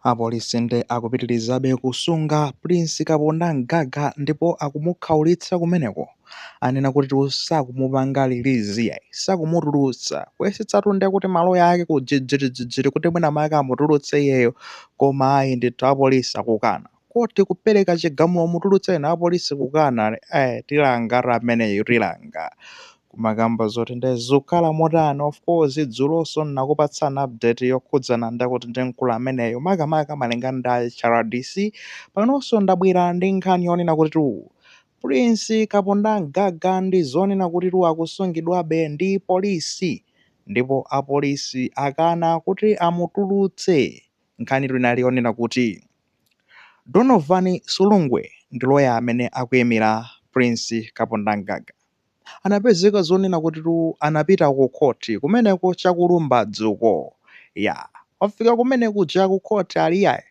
Apolisi nde akupitilizabe kusunga Prince Kapondamgaga ndipo akumukhaulitsa kumeneko. Anena kuti sakumupanga release iyayi, sakumutulutsa. Kuyesetsatu nde kuti maloya ake kujijiri kuti mwina mwake amutulutse iyeyo, koma ayi ndithu, apolisi akukana. Koti kupereka chigamulo, mutulutseni, apolisi kukana. Tilanga ameneyo, tilanga. Kumakamba zoti ndezukhala motani? Of course, dzulonso nakupatsani update yokhudzana ndakuti ndi mkulu ameneyo, makamaka malingana ndi HRDC. Panonso ndabwera ndi nkhani yonena kuti tu Prince Kapondamgaga ndi zonena kuti tu akusungidwabe ndi polisi, ndipo apolisi akana kuti amutulutse. Nkhani inali yonena kuti Donovan Sulungwe ndi loya amene akuyimira Prince Kapondamgaga. Anapezeka zonena kuti tu anapita ku khoti kumeneko chaku Lumbadzi ya wafika kumene kuja ku khoti, ali yayi,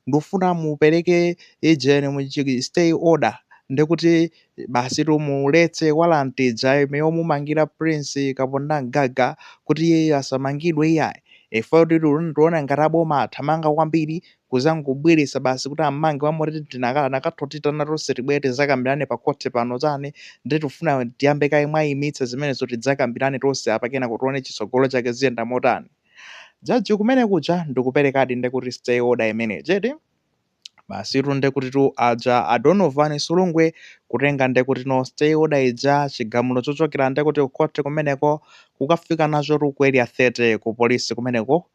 ndifuna mupereke ijeni mu stay order, ndikuti basi tumuletse warrant ija yomumangira Prince Kapondamgaga kuti iye asamangidwe iyayi. Ife kuti tiona ngati aboma athamanga kwambiri kuzangobweresa basi kuti ammange wamoti tinakala nakathotitana tonse tibwere tizakambirane pa khoti pano chani. Ndi tifuna tiyambe kaye mwayimitsa zimenezo, tidzakambirane tonse apa, kena kutione chitsogolo chake ziyenda motani. Jaji kumene kuja ndikuperekadi ndekuti stay order imene chete basi tu, ndekuti tu aja a Donovan Sulungwe kutenga ndekuti no stay order ija, chigamulo chochokera ndekuti kukhoti kumeneko, kukafika nacho tu ku Area 30 ku polisi kumeneko.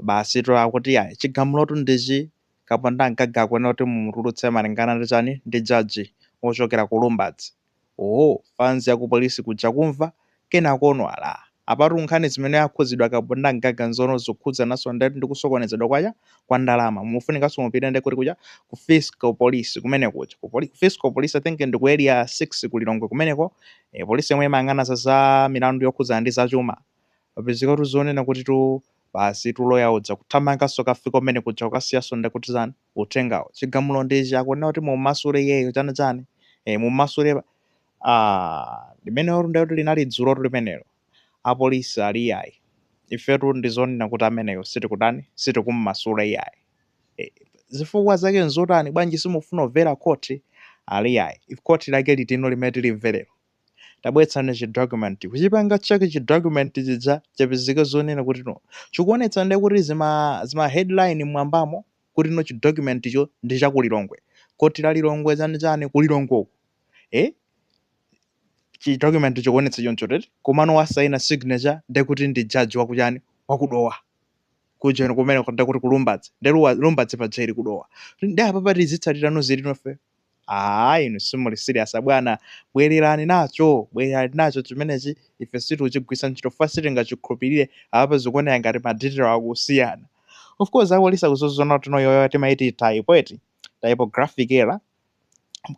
Basi tu akuti yayi, chigamulotu ndichi, Kapondamgaga akuyenera kuti mumutulutse malingana ndi chani, ndi jaji wochokera ku Lumbadzi. Oh, fans ya ku polisi kuja kumva kenakono ala apatu nkhani zimene akhuzidwa Kapondamgaga nzono zikhudzananso ndati ndi kusokonezedwa kwacha kwa ndalama. Mufunikanso mupite ndekuti kuja ku fiscal police kumene kuja ku fiscal police, I think ndi ku Area 6 ku Lilongwe kumeneko, polisi yomwe imayang'ana za milandu yokhudzana ndi zachuma. Papezeka zonena kuti tu basi tuloya udza kuthamanganso kafika kumene kuja kukasiyanso ndekuti zani uthengawo, chigamulo ndichi, akunena kuti mumasule iyeyo chani chani, mumasule. Ah, limenelo ndekuti linali dzulotu limenelo. Apolisi ali iyayi, ifetu ndizonena kuti ameneyo sitikutani, sitikummasula iyayi. Zifukwa zake nzotani? Bwanji simufuna kumvera khoti? Ali iyayi, khoti lake litino limene tilimverero? Tabweretsani chi document. Kuchipanga check chi document chija, chapezeka zonena kuti no, chikuonetsa ndi kuti zima headline mwambamo kuti no, chi document icho ndi chaku Lilongwe, khoti la Lilongwe chani chani ku Lilongwe uko. Chi document chikuonetsa choncho tete, komano wasaina signature ndekuti ndi judge wakuchani, waku Dowa kujeni kumene, ndekuti ku Lumbadzi, ndi Lumbadzi paja ili ku Dowa. Ndi apa patizitsatirano zilinofe. Ah, inu simuli serious bwana, bwererani nacho, bwererani nacho chimenechi, ife situchigwisa ntchito fa sitingachikhulupirire. Apa zikuoneka ngati ma detail akusiyana. Of course, apolisi akuzozona kuti no, yoyo timaiti typo eti, typographic error,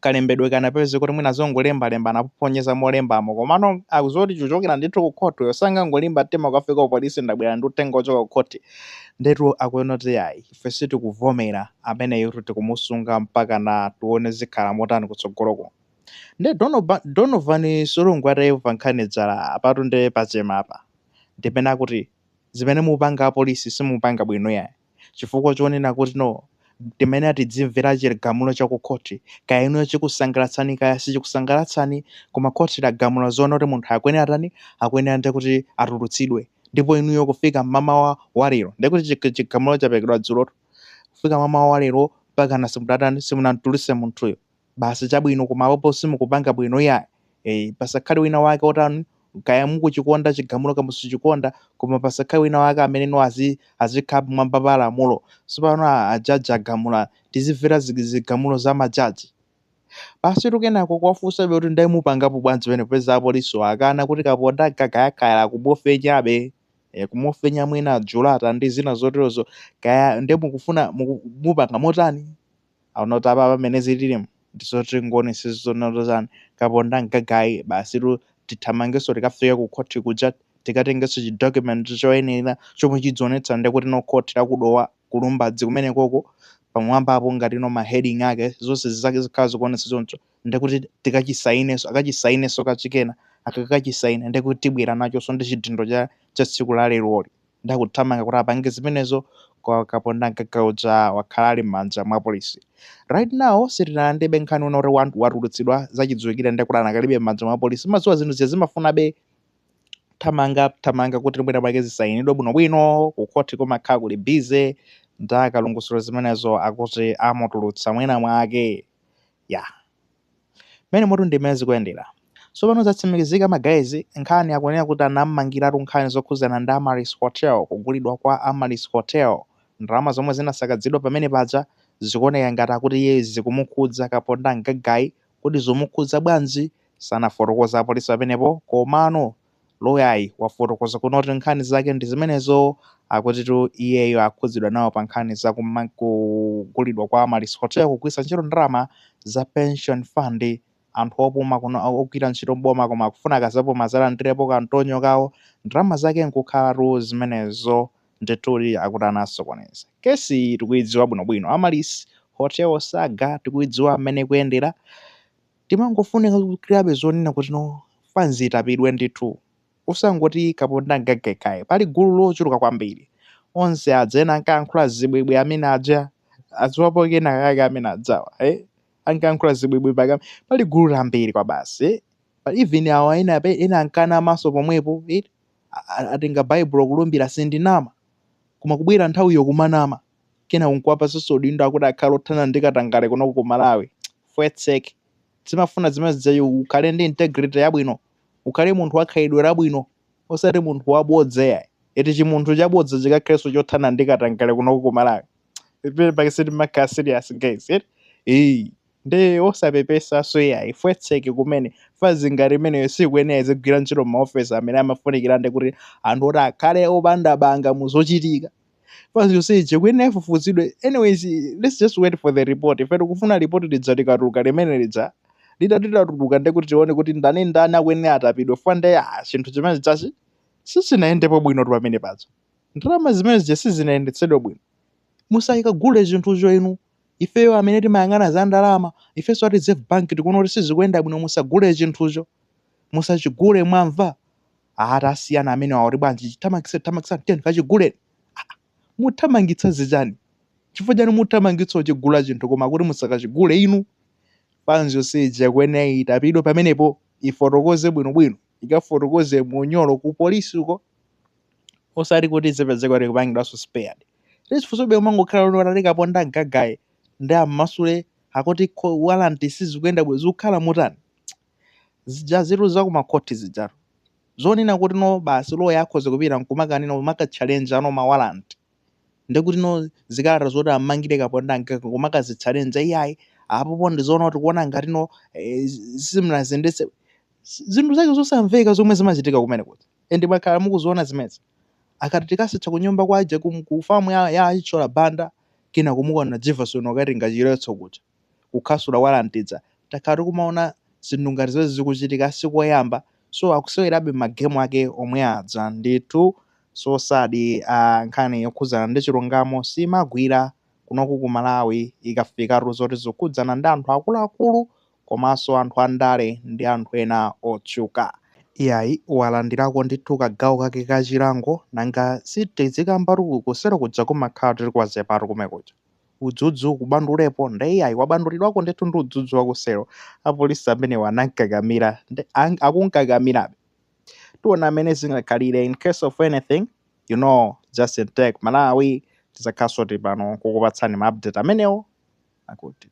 kalembedwe kanapeze kuti mwina zongolembalemba anaponyeza molembamo, komano akuzoti chuchokera ndithu ku khoti yosangangolimba mtima kukafika ku polisi, ndabwera ndi uthenga ochoka ku khoti. Ndetu akuona kuti ayi, ife sitikuvomera ameneyo, tikumusunga mpaka na tione zikhala motani kutsogoloko. Nde Donovan Sulungwe atayimva nkhani dzala apatu, nde pachema apa ndipena kuti zimene mupanga apolisi simupanga bwino yayi, chifukwa chonena kuti no, timene atidzimvera chigamulo cha ku khoti, kaya inuyo chikusangalatsani kaya sichikusangalatsani, koma khoti lagamula zoona kuti munthu akuyenera tani, akuyenera ndi kuti atulutsidwe. Ndipo inuyo kufika mmamawa wa lero, ndikuti chigamulo chaperekedwa dzulotu, kufika mamawa wa lero mpaka na simudatani, simunamtulutse munthuyo. Basi chabwino, koma apopo simukupanga bwino iyayi. Pasakhale wina wake otani, kaya mukuchikonda chigamulo kaya musichikonda, koma pasakhale wina wake amene no azikhala pamwamba pa lamulo. Tsopano ajaji agamula, tizimvera zigamulo za majaji basi. Tukenako kuwafunsabe kuti ndayimupangapo bwanji pamene popeza apolisi akana kuti Kapondamgaga akhala kumufenyabe, kumufenya mwina julata ndi zina zoterozo, kaya nde mukufuna mupanga motani? Aona kuti apa pamene zililimu ndizoti ngoni sizonatozani Kapondamgagayi. Basi tu tithamangenso tikafike ku khoti kuja, tikatengenso chi document choyenera chomwe chidzionetsa ndekuti no, khoti la ku Dowa ku Lumbadzi kumene koko pamwambapo ngati no ma heading ake zonse zake zikhala zikuonetsa choncho, ndekuti tikachisainenso, akachisainenso kachikena, akakachisaina ndekuti tibwera nachonso ndi chidindo cha tsiku la leroli. Ndakuthamanga kuti apange zimenezo. Kwa Kapondamgaga uja wakhala ali m'manja mwa polisi. Right now sitinalandebe nkhani yonena kuti watulutsidwa, zachidziwikire ndi kuti anakalibe m'manja mwa polisi. Mazuwa zinthu zija zimafunabe thamanga thamanga kuti mwina mwake zisayinidwe bwinobwino ku khoti, kumakhala kuli busy ndi akalongosola zimenezo, akuti amutulutsa mwina mwake ya mmene mutu ndimene zikuyendera. Tsopano zatsimikizika, ma guys, nkhani akunena kuti anammangiratu nkhani zokhuzana ndi Amaryllis Hotel, kugulidwa kwa Amaryllis Hotel, ndalama zomwe zinasakadzidwa pamene paja zikuoneka ngati akuti iye zikumukhudza Kapondamgagayi. Kuti zikumukhudza bwanji sanafotokoza apolisi pamenepo, komano loyayi wafotokoza kunoti nkhani zake ndi zimenezo. Akutitu iyeyo akhudzidwa nawo pa nkhani za kugulidwa kwa Amaryllis Hotel, kugwiritsa ntchito ndalama za pension fund. Anthu opuma kuno, ogwira ntchito mboma, koma akufuna akazapuma azalandirepo kantonyo kawo, ndalama zake nkukhalatu zimenezo. Ndithudi akuti anasokoneza. Kesi tikuidziwa bwinobwino, Amaryllis Hotel saga tikuidziwa mmene ikuyendera. Timangofunika kukirabe zonena kuti no, fanzi itapidwe ndithu, usangoti Kapondamgaga kaye, pali gulu lochuluka kwambiri. Onse aja ena ankayankhula zibwibwi, amene aja adziwapo kena kake, amene adzawa, eh? Ankayankhula zibwibwi paka pali gulu lambiri kwa basi, eh? Even awa ena ena ankanamaso pomwepo, eh? Atenga Baibulo kulumbira, "Sindinama," koma kubwera nthawiyo kumanama, kena kunkuwapasanso udindo akuti akhale othana ndi katangale kunoku ku Malawi. Fwetsek, zimafuna zimene zija ukhale ndi integrity yabwino, ukhale munthu wakhalidwe labwino, osati munthu wabodza yayi. Eti chimunthu chabodza chikakhalenso chothana ndi katangale kunoku ku Malawi? Pene pake sitimakhala serious, guys, eh? Eh, ndi osapepesaso yayi, fwetseke kumene. Fazi ngati imeneyo sikuyenera izigwira ntchito m'maofesi amene amafunikira ndi kuti anthu oti akhale opanda banga mu zochitika. Fazi yonse kuyenera ifufuzidwe. Anyways, let's just wait for the report. Ife tikufuna report lija likatuluka, limene lija litatuluka, ndi kuti tione kuti ndani ndani akuyenera atapidwe. Fande ah, chinthu chimene chachi sichinayendepo bwino tu pamene paja. Ndalama zimene zija sizinayendetsedwe bwino. Musayikagule zinthuzo inu. Ifeyo amene timayang'ana za ndalama, ifenso a Reserve Bank, tikuona kuti sizikuyenda bwino. Musagule chinthucho, musachigule, mwamva? Atasiyana amene wawo bwanji, chithamangitsa thamangitsa, tiyeni kachiguleni. Muthamangitsa zichani? Chifukwa chani muthamangitsa uchigula chinthu koma kuti musakachigule inu? Fanzi yonse ija kuyenera itapidwe pamenepo, ifotokoze bwinobwino, ikafotokoze munyolo ku polisi uko, osati kuti zipezeka kuti kupangidwanso spared. Tizifunsobe umangokhala kuti atati Kapondamgagayi ndi ammasule, akuti warrant sizikuyenda bwino, zikukhala mutani? Zija zitu zakumakhoti zijatu zonena kuti no, basi, loya akhoza kupita nkumakanena, kumaka-challenge ano ma warrant, ndikuti no, zikalata zoti amangire Kapondamgaga, kumakazi-challenge, iyayi, apopo ndizoona kuti kuona ngati no, simunazendetse zinthu zake zosamveka zomwe zimachitika kumene kuti and mwakhala mukuziona zimezi. Akati tikasitsa kunyumba kwaje ku famu ya Achola Banda, kina kumuona Jefferson wakatenga chiletso kuja kukhasula warrant ija. Takhala tikumaona zinthu ngati zimene zikuchitika sikoyamba, so akusewerabe magemu ake omwe aja ndithu. Sosadi nkhani yokhudzana ndi chilungamo simagwira kunoku ku Malawi ikafikatu zoti zikhudzana ndi anthu akuluakulu komanso anthu andale ndi anthu ena otchuka. Iyayi, walandirako ndithu kagawo kake ka chilango. Nanga sitizikambatu kusero kuja kumakhala tili kwazepatu kumene kuja udzudzu kubandulepo, nde iyayi, wabandulidwako ndithu ndi udzudzu wakusero. Apolisi amenewa anankakamira, akunkakamirabe. Tiona amene zingakhalire. In case of anything, Justin Tech Malawi, tizakhaso tili pano kukupatsani ma update amenewo akuti.